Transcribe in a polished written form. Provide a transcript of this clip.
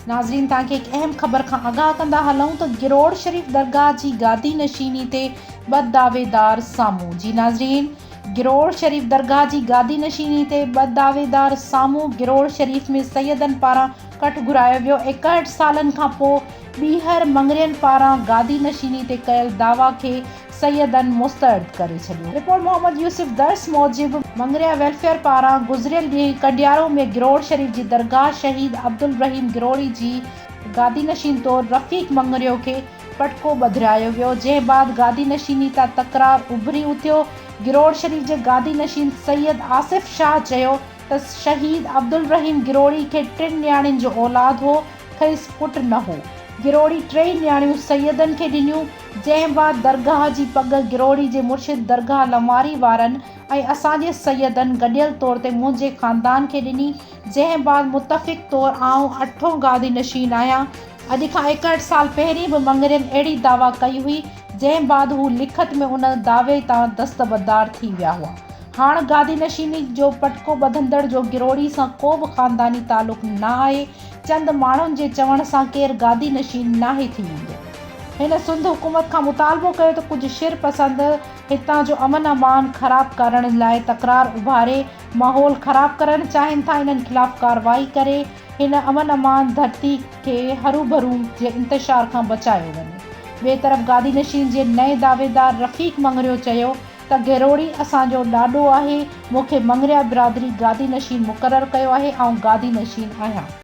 ناظرين توهان کي هڪ اهم خبر کان آگاهه ڪندا هلون ته گروڙ شريف درگاهه جي گادي نشيني تي ٻه دعويدار سامهون جي ناظرين گروڙ شريف درگاهه جي گادي نشيني تي ٻه دعويدار سامهون گروڙ شريف ۾ سيدن پاران ڪٺ گهرايو ويو 61 سالن کان پوء ٻيهر مڱرين پاران گادي نشيني تي ڪيل دعويٰ کي سيدن مسترد ڪري ڇڏيو. رپورٽ محمد يوسف درس موجب مڱريا ويلفيئر پاران گذريل ڏينهن ڪنڊيارو ۾ گروڙ شريف جي درگاهه شهيد عبدالرحيم گروڙي جي گادي نشين طور رفيق مڱريو کي پٽڪو ٻڌرايو ويو جنهن بعد گادي نشيني تان تڪرار اڀري اٿيو گروڙ شريف جي گادي نشين سيد آصف شاهه چيو ته شهيد عبدالرحيم گروڙي کي ٽن نياڻين جو اولاد هو کيس پٽ نه هو. گروڙي ٽيئي نياڻيون سيدن کي ڏنيون، جنهن بعد درگاهه جي پڳ گروڙي جي مرشد درگاهه لنواري وارن ۽ اسان جي سيدن گڏيل طور تي منهنجي خاندان کي ڏني، جنهن بعد متفق طور آئون اٺون گادي نشين آهيان. اڄ کان 61 سال پهرين به مڱرين اهڙي دعويٰ ڪئي هئي، جنهن بعد هو لکت ۾ ان دعوي تان دستبردار ٿي ويا هئا. هاڻ گادي نشيني جو پٽڪو ٻڌندڙ جو گروڙي سان ڪو به خانداني تعلق نه آهي، چند ماڻهن جي چوڻ سان ڪير گادي نشين ناهي ٿي ويندو. هن سنڌ حڪومت کان مطالبو ڪيو ته ڪجهه شر پسند هتان جو امن امان خراب ڪرڻ لاء تڪرار اڀاري ماحول خراب ڪرڻ چاهين ٿا انهن خلاف ڪارروائي ڪري هن امن امان ڌرتي کي هروڀرو جي انتشار کان بچايو وڃي. ٻئي طرف گادي نشين جي نئين دعويدار رفيق مڱريو چيو ته گيروڙي اسان جو ڏاڏو آهي، مون کي مڱريا برادري گادي نشين مقرر ڪيو آهي، آئون گادي نشين آهيان.